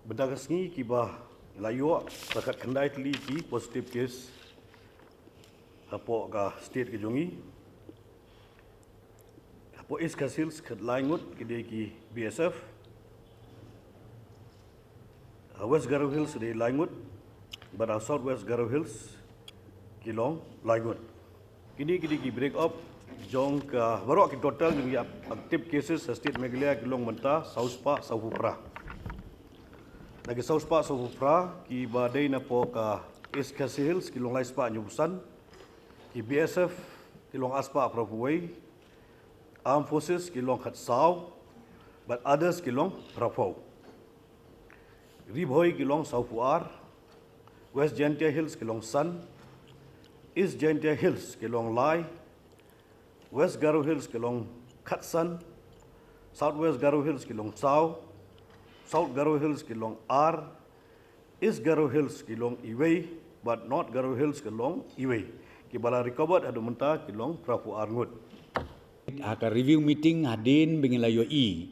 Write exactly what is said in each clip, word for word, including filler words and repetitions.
Bynta ka sngi kiba la ïoh, la khatkhyndai tylli ki positive case hapoh ka state ka jong ngi. Hapoh East Khasi Hills khatlai ngut ki dei ki B S F. Ha West Garo Hills dei lai ngut, bad ha South West Garo Hills ki long lai ngut. Kine ki dei ki break up jong ka, baroh ki total jong ki active cases ha state Meghalaya ki long mynta saw spah saw phew phra. Na ki saw spah saw phew phra kiba dei napoh ka East Khasi Hills ki long lai spah hynñiew phew san, ki B S F ki long ar spah phra phew wei, Armed Forces ki long khatsaw, bad others ki long phra phew. Ri Bhoi ki long saw phew ar, West Jaintia Hills ki long san, East Jaintia Hills ki long lai, West Garo Hills ki long khatsan, South West Garo Hills ki long saw, South Garo Hills ki long ar, East Garo Hills ki long iwei, bad North Garo Hills ki long iwei. Kiba la recovered haduh mynta ki long phra phew ar ngut. Ha ka review meeting hadien ba ngi la ïohi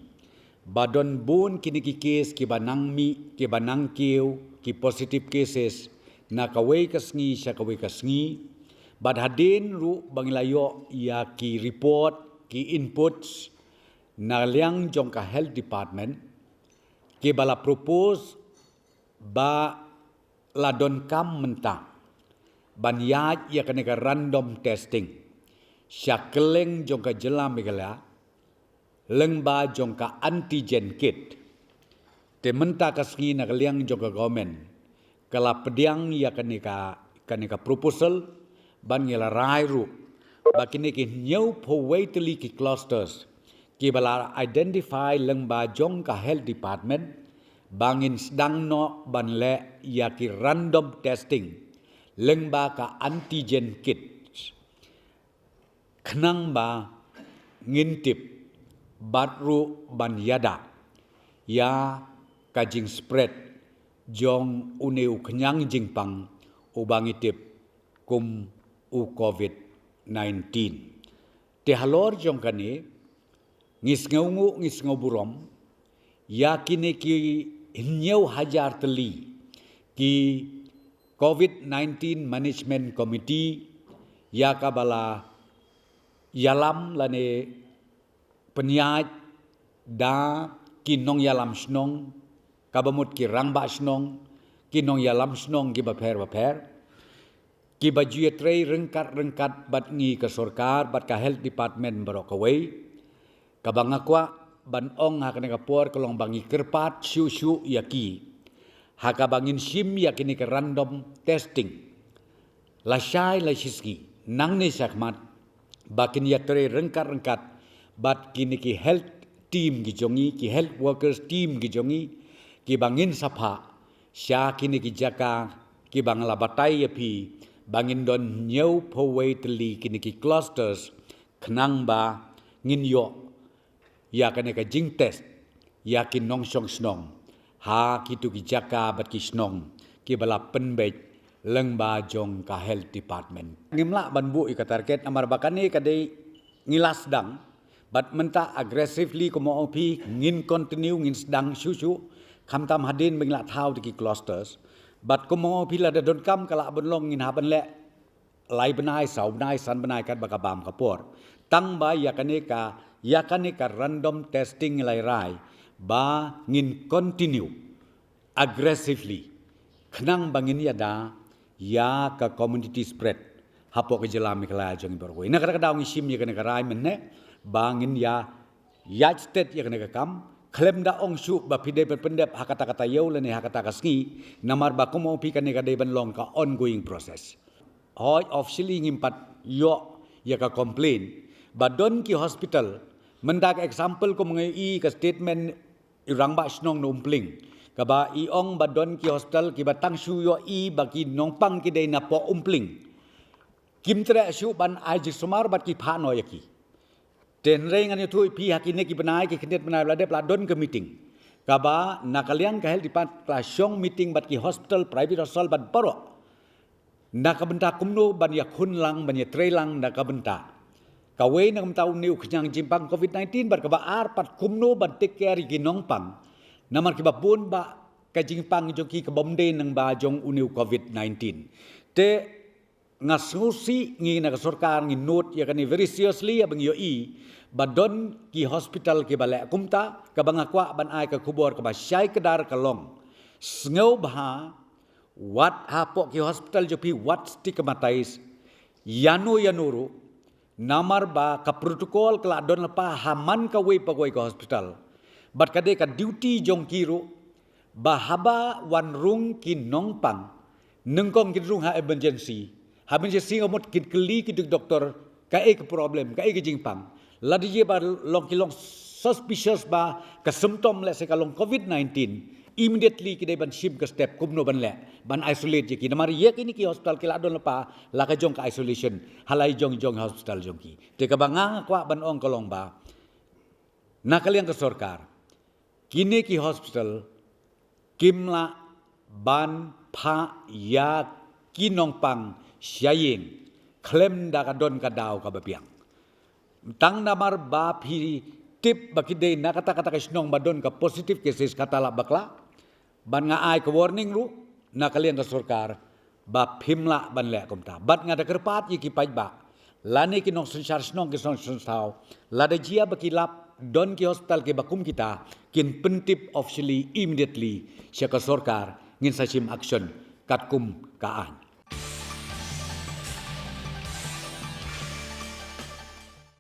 ba don bun kine ki case kiba nang mih, kiba nang kiew, ki positive cases na kawei ka sngi sha kawei ka sngi. Bad hadien ruh ba ngi la ïoh ïa ki report, ki inputs na liang jong ka health department, kiba la propose ba la donkam mynta ban ïaid ïa kane ka random testing sha kylleng jong ka jylla Meghalaya lyngba jong ka antigen kit. Te mynta ka sngi na ka liang jong ka government ka la pdiang ïa kane ka, kane ka proposal, bad ngi la rai ruh ba kine ki hynñiew phew wei tylli ki clusters kiba la identify lyngba jong ka health department ba ngin sdang noh ban leh ïa ki random testing lyngba ka antigen kit, khnang ba ngin tip bad ruh ban ïada ïa ka jingspread jong une u khñiang jingpang uba ngi tip kum u covid nineteen. Te halor jong kane, ngi sngewnguh, ngi sngewburom ïa kine ki hynñiew hajar tylli ki covid nineteen Management Committee, ïa kaba la ïalam lane pynïaid da ki nongïalam shnong, kaba mut ki rangbah shnong, ki nongïalam shnong kiba pher bapher, kiba ju ïatrei ryngkat ryngkat bad ngi ka sorkar bad ka health department baroh kawei. Kaba nga kwah ban ong ha kane ka por ka long ba ngi kyrpad shuh shuh ïa ki ha kaba ngin shim ïa kine ki random testing lashai lashisngi nangne shakhmat, ba kin ïatrei ryngkat ryngkat bad kine ki health team ki jong ngi, ki health workers team ki jong ngi, kiba ngin sa phah sha kine ki jaka kiba nga la batai ïa phi ba ngin don hynñiew phew wei tylli kine ki clusters, khnang ba ngin ïoh ïa kane ka jingtest ïa ki nongshong shnong ha kito ki jaka bad ki shnong kiba la pynbeit lyngba jong ka health department. Ngim lah ban buh ïa ka target namar ba kane ka dei ngi la sdang, bad mynta aggressively kumba ong phi ngin continue, ngin sdang shuh shuh, khamtam hadien ba ngi la thaw da ki clusters. Bad kumba ong phi lada donkam ka lah ban long ngin hap ban leh lai bnai, saw bnai, san bnai katba ka bam ka por. Tang ba ïa kane ka, ïa kane ka random testing ngi la rai ba ngin continue aggressively, khnang ba ngin ïada ïa ka community spread hapoh ka jylla Meghalaya jong ngi baroh kawei. Na kata ka daw ngi shim ïa kane ka rai mynne ba ngin ïa ïaid stet ïa kane ka kam, khlem da ong shuh ba phi dei ban pyndep ha kata ka taïew lane ha kata ka sngi, namar ba kumba ong phi kane ka dei ban long ka ongoing process. Hooid, officially ngim pat ïoh ïa ka complaint ba don ki hospital, mynta ka example kumba nga ïohi ka statement i rangbah shnong na Umpling, kaba i ong ba don ki hospital kiba tang shu ïohi ba ki nongpang ki dei napoh Umpling, kim treh shuh ban ai jingsumar bad ki phah noh ïa ki. Te hynrei ngan ïathuh ïa phi ha kine ki bnai ki khyndiat bnai ba la dep la don ka meeting, kaba na ka liang ka health department ka la shong meeting bad ki hospital, private hospital bad baroh, na ka bynta kumno ban ïakhun lang, ban ïatrei lang na ka bynta, kawei na ka bynta une u khñiang jingpang covid nineteen, bad kaba ar pat kumno ban take care ïa ki nongpang, namar kiba bun ba ka jingpang jong ki ka bym dei nang ba jong une u covid nineteen. Te nga sngewsih ngi na ka sorkar ngi note ïa kane very seriously, ïa ba ngi ïohi ba don ki hospital ki ba leh kumta, kaba nga kwah ban ai ka khubor kaba shai kdar ka long, sngewbha wat hapoh ki hospital jong phi wat stigmatize ïano ïano ruh, namar ba ka protocol ka la don lypa ha man kawei pa kawei ka hospital. Bad ka dei ka duty jong ki ruh ba haba wan rung ki nongpang, nyngkong kin rung ha emergency. Ha emergency ka mut kin kylli ki duk doktor kaei ka problem, kaei ka jingpang. Lada jia ba long ki long suspicious ba ka symptom, let's say, ka long covid nineteen, immediately ki dei ban shim ka step kumno ban leh, ban isolate ïa ki. Namar ïa kine ki hospital ki la don lypa la ka jong ka isolation ha la i jong jong hospital jong ki. Te kaba nga kwah ban ong ka long ba na ka liang ka sorkar, kine ki hospital kim lah ban phah ïa ki nongpang sha ïing khlem da ka don ka daw kaba biang. Tang namar ba phi tip ba ki dei na kata kata ka shnong ba don ka positive cases, kata la bakla. Bad nga ai ka warning ruh na ka liang ka sorkar ba phim lah ban leh kumta. Bad nga da kyrpad ïa ki paidbah lane ki nongsynshar shnong, ki nongsynshar thaw, lada jia ba ki lap don ki hospital kiba kum kita, kin pyntip officially, immediately sha ka sorkar, ngin sa shim action katkum ka aiñ.